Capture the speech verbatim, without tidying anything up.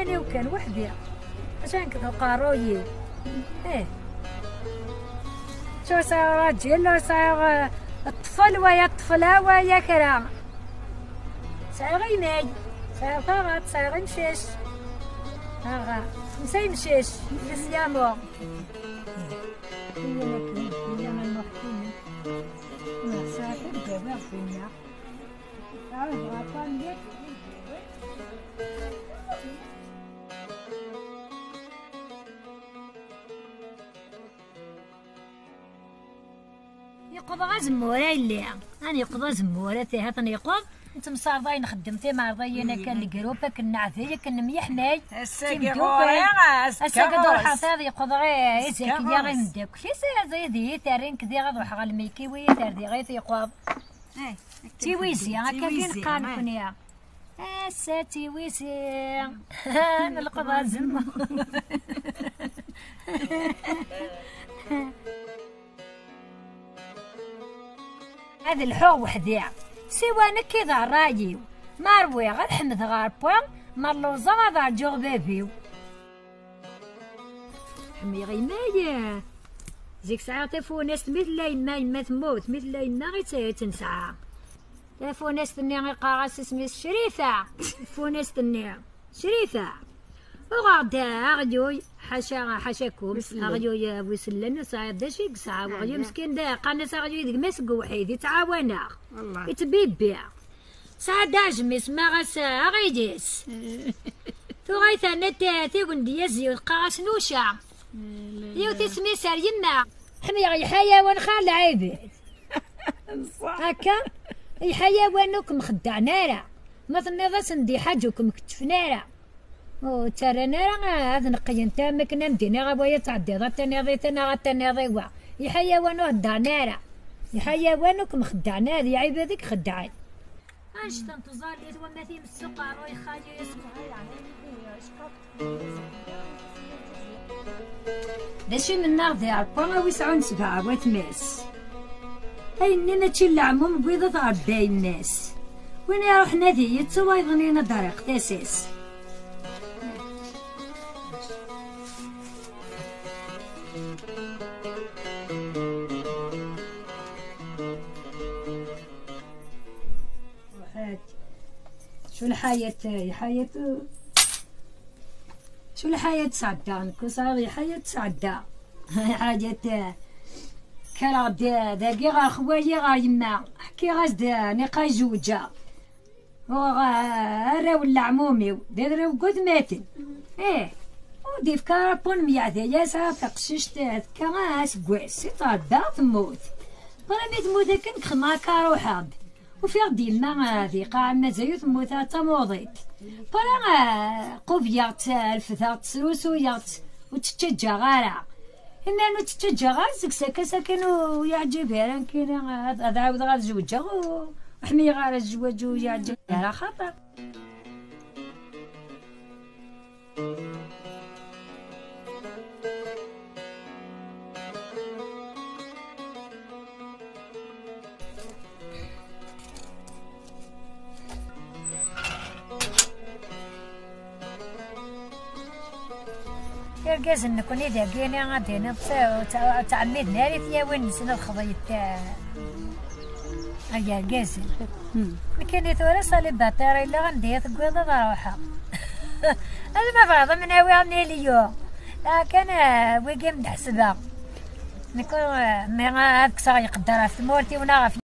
Ani kan weḥdi. Acu nekk d uqerruy-iw. Eh. Ur sɛiɣ raǧel, ur sɛiɣ, eh, ṭṭfel, waya ṭṭfla, waya kra. Sɛiɣ imay, sɛiɣ taɣaṭ, sɛiɣ imcac. Aɣa, xemsa imcac, les yameaux. Sɛiɣ tirga, wiɣ dinna. Yeqḍeɣ azemmur a yelli. Ani yeqḍa azemmur, a tihat n yeqḍ. Nettemsaɛday, nxeddem timeɛrḍayin akken, legrup akken, neɛdel akken, nemyeḥmay. Ass-agi timdukal. Ɣur-i, azekka ass-agi ad ɣur-s. Ruḥeɣ ad yeqḍeɣ, eh, azekka izaki-ya ɣur-s. Imdukal-is, eh, ad iyi-terr nekk diɣ ad ruḥeɣ ɣer lmeykiwi, ad terr diɣ i tiqwaḍ. Eh, akken tiwizi, xeddem, akka tiwizi, kan eh. Nekni. Ass-a d tiwizi. Nelqeḍ azemmur. Ad lḥuɣ weḥdi. Siwa nekk i d ṛṛay-iw. Ma ṛwiɣ, ad ḥemdeɣ Ṛebbi, ma lluẓeɣ, ad ṛǧuɣ bab-iw. Ḥemmleɣ imay. Zik sɛiɣ tafunast, mi tella yemma, yemma temmut, mi tella yemma i tt-, i tt-nesɛa. Tafunast-nni iqqar-as isem-is Crifa. Tafunast-nni. Crifa. Uɣeɣ-d aɣyuy, ḥaca, ḥacakum, aɣyuy, eh, wis llan, ur sɛiɣ d acu i yesɛa weɣyuy meskin, da qqaren-as aɣyuy d gma-s n uwḥid, yettɛawan-aɣ, yettbibbi. Sɛad aɛjem isemma-as, eh, aɣilis. Tuɣa-yi terna t-, tigend i yizi-w teqqar-as Nuca. Yiwet isem-is ar yemma. Ḥemmleɣ lḥayawan xir lɛibad. Akka, lḥayawan ur kem-xeddɛen ara. Ma tenniḍ-asen d iḥaǧ ur kem-kettfen ara. Ur ttarran ara ad neqqyent am akken am d-iniɣ a waya ad tɛeddiḍ ad taniḍ i ta neɣ ad taniḍ i wa. Lḥayawan ur heddren ara. Lḥayawan ur kem-xeddɛen ara, d lɛibad i ixeddɛen. Annect n tẓallit wamma times s uqerruy xali. D acu i mennaɣ di Ṛebbi a wi sɛun sebɛa watma-s. Ayenni mačči n leɛmum n wiḍ ad ɣer dayem-as. Win iṛuḥen ad iyi-yettu wayeḍ-nni ad d-ɣriq tasa-s. Ruḥ-ak. شو الحياة، الحياة، شو الحياة تسعدها؟ نكون صغير الحياة تسعدها. حاجة، كان غد داقي غا خوالي غا يما. حكي غاز دا، نقا يزوجها. هو غا، راو اللعمومي، دا راو قد ماتن. ايه. ودي فكار بون ميا ذا ياسا تقششت كما اسقوس، تغدا تموت. برا ما تموت كنك خما كاروحها. Ufiɣ-d yemma, ah, di lqaɛa mazal ur temmut ara d tamuḍint. Para, ah, qubyeɣ-tt, ah, refdeɣ-tt, srusuyeɣ-tt, ur tt-ttaǧǧaɣ ara. Imir ur tt-ttaǧǧaɣ ara, seg sakka sakin ur yeɛǧib ara nekkini, ah, ad, ad ɛawdeɣ ad zewǧeɣ, ur, ur ḥmiyeɣ ara zzwaǧ, ur yeɛǧib ara xaṭer. Irgazen nekni dagini ad d-tiniḍ tt-, tt-, ttɛemmiden ara i tyawin-nsen ad xḍiyet, eh, ay irgazen. Hmm. Nekkini tura salibatir yella anda i tegwiḍ ad ruḥeɣ. Ad ma bɣiḍ ad m-nawiɣ miliyu. Ah, kan, eh, wigi m-d-ḥesbeɣ. Nekk, eh, mi ad kkseɣ iqedder ɣef tmurt-iw neɣ ɣef